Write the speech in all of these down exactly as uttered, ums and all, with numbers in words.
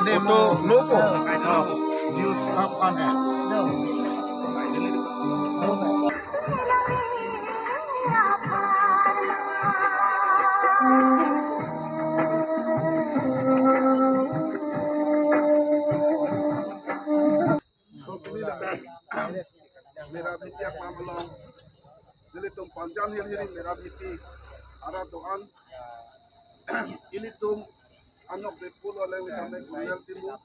Demo logo. Use up on it. Mera Bheti aklam along nelitum Panjan Hirhiri Mera Bheti arat do-an, ilitum anok bepul along nelitum Urivel Timung,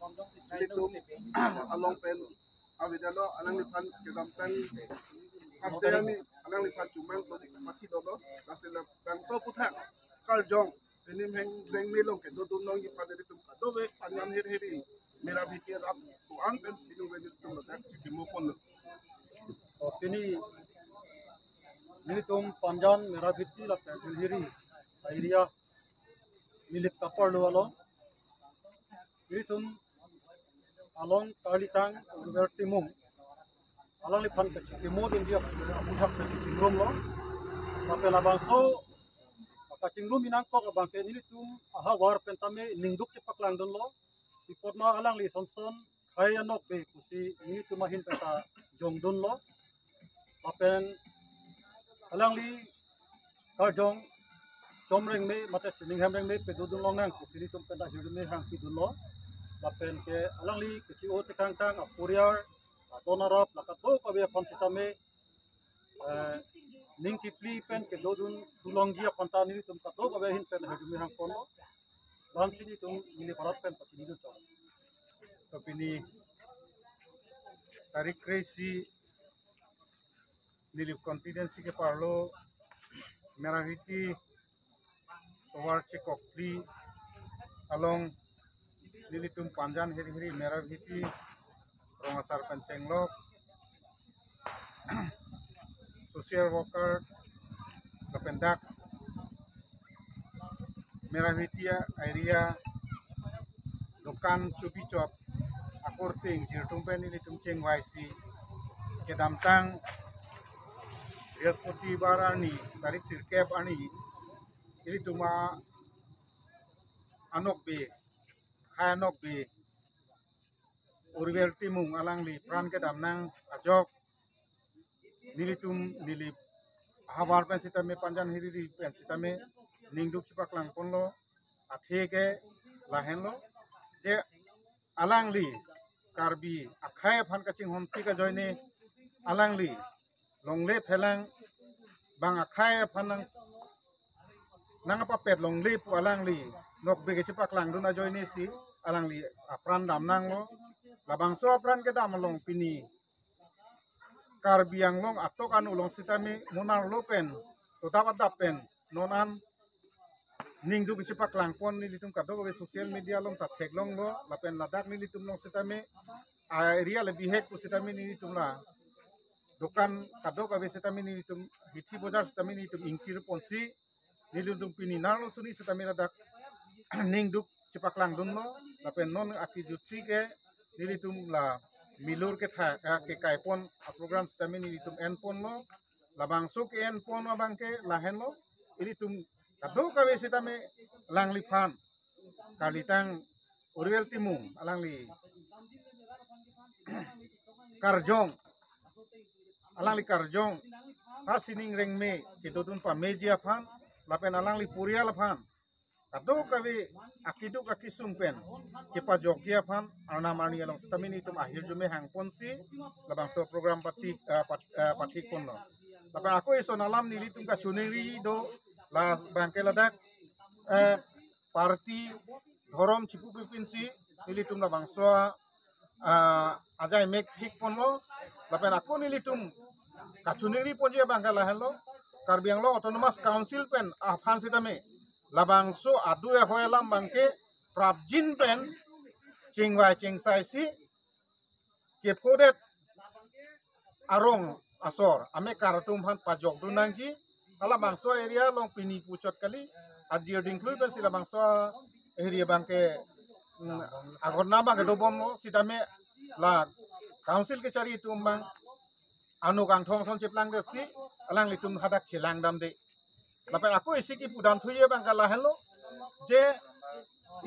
ilitum along pen avedetlo, alangliphan kedamtang Thursday arni alangliphan chomang atum pathi dolo, lasi labangso aphuthak karjong sining hembreng me along kedodun longji aphan ilitum kadokave Panjan Hirhiri Mera Bheti arat do-an pen pini ave nelitum ladak chikimo ponlo. O, pini nelitum Panjan Mera Bheti lapen Hirhiri area Nilip kaparlo along, ilitum along karlitang Urivel Timung, alangliphan kachikimo dunji aphuthak kachingrum lo. Lapen labangso kachingrum inangkok abangke nelitum ahavar pen tame ningduk chepaklang dunlo. Pi apot ma alangli sonson khei anok be pusi nelitum ahin pen ta jongdunlo. Lapen alangli karjong chomreng me mate sining hembreng me pedodun longnang pusi nelitum pen ta hirjume hangpidunlo. Lapen ke alangli kechi-o tekangtang aporiar, adon arap, la kadokave aphan sitame, eh, ning kipli pen kedodun thu longji aphan ta nelitum kadokave ahin pen hirjume hangponlo. Bangsi nelitum Nilip arat pen pachinidun chot. To pini tarik kre-isi Nilip constituency keparlo Mera Bheti tovar chikokpli along nelitum Panjan Hirhiri Mera Bheti rong asar pen chenglok social worker lapen dak Mera Bheti area dokan chubi chop akorte ingjir atum pen nelitum chengvaisi kedamtang Brihaspatibar arni tarik sirkep arni ilitum anok be, khei anok be Urivel Timung alangli pran kedam nang ajok nelitum Nilip ahavar pen sitame Panjan Hirhiri pen sitame ningduk chepaklang ponlo. Athe ke lahenlo je alangli Karbi akhei aphan kachinghonpik ajoine alangli longle phelang bang akhei aphan nang nangpapet longle pu alangli nok be kachepaklang dun ajoine si alangli apran dam nanglo. Labangso apran kedam along pini Karbi Anglong atok anu along sitame monarlo pen todap adap pen non an ningduk kachepaklang pon nelitum kadokave social media along ta theklonglo. Lapen ladak nelitum along sitame a area le bihek pu sitame nelitum la dokan kadokave sitame nelitum hithi bojar sitame nelitum ingkir ponsi nelitum pini narlo suni sitame ladak ningduk chepaklang dunlo. Lapen non akejutsi ke nelitum la milur ketha, eh, kekai pon aprogram sitame nelitum en ponlo. Labangso ke-en pon abangke lahenlo, ilitum kadokave sitame alangliphan karlitang Urivel Timung alangli karjong, alangli karjong ha sining rengme kedodun pameji aphan lapen alangli porial aphan kadokave akeduk akesung pen kepajokji aphan arnam arni along sitame nelitum ahirjume hangponsi labangso program pati, eh, pat-, eh, pathik ponlo. Lapen ako ison alam nelitum kachiningri do, labangke ladak, eh, party dhorom chipu pipinsi nelitum labangso, ah, ajai mek thik ponlo. Lapen ako nelitum kachiningri ponji abangke lahenlo, Karbi Anglong Autonomous Council pen aphan sitame labangso adu ehoi alam abangke prapjin pen chingvai chingsaisi kephodet arong asor amekar atum aphan pajokdun nangji. Halabangso area along pini puchot kali, ajir dingklui pensi labangso area abangke, mm, aghotona abangke dobomlo, sitame la council kechari atum abang ano kangthong ason cheplangdetsi alanglitum hadak chelangdamde. Lapen ako isi kipu damthuji abangke lahenlo, je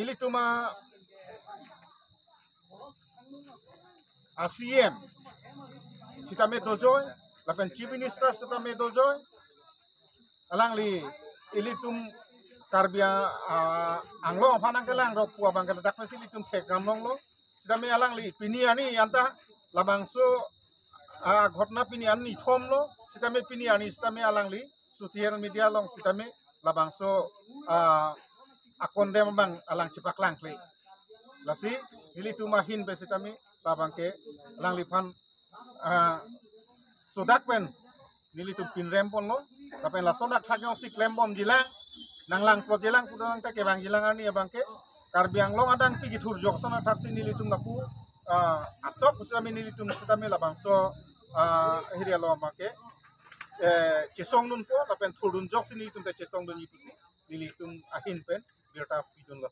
ilitum a a C M sitame dojoi, lapen Chief Minister sitame dojoi, alangli ilitum Karbi a-, a-, Anglong aphan nangkelangrok pu abangke ladak pensi ilitum thekdam longlo, sitame alangli pini arni anta labangso, a, ghotona pini arni thomlo, sitame pini arni sitame alangli social media along sitame labangso, a, akondem abang alang chepaklangkle. Lasi nelitum ahin pen sitame labangke alangliphan, ah, sodak pen nelitum pinrem ponlo, lapen lason athak jongsi klembomjilang, nanglangplotjilang pudang ta kevangjilang arni abangke Karbi Anglong adang pi kethurjok ason athaksi nelitum lapu, ah, atok sitame nelitum sitame labangso, ah, area along abangke, eh, chesongdunpo, lapen thurdunjoksi nelitum ta chesongdunji pusi nelitum ahin pen birta pidunlo.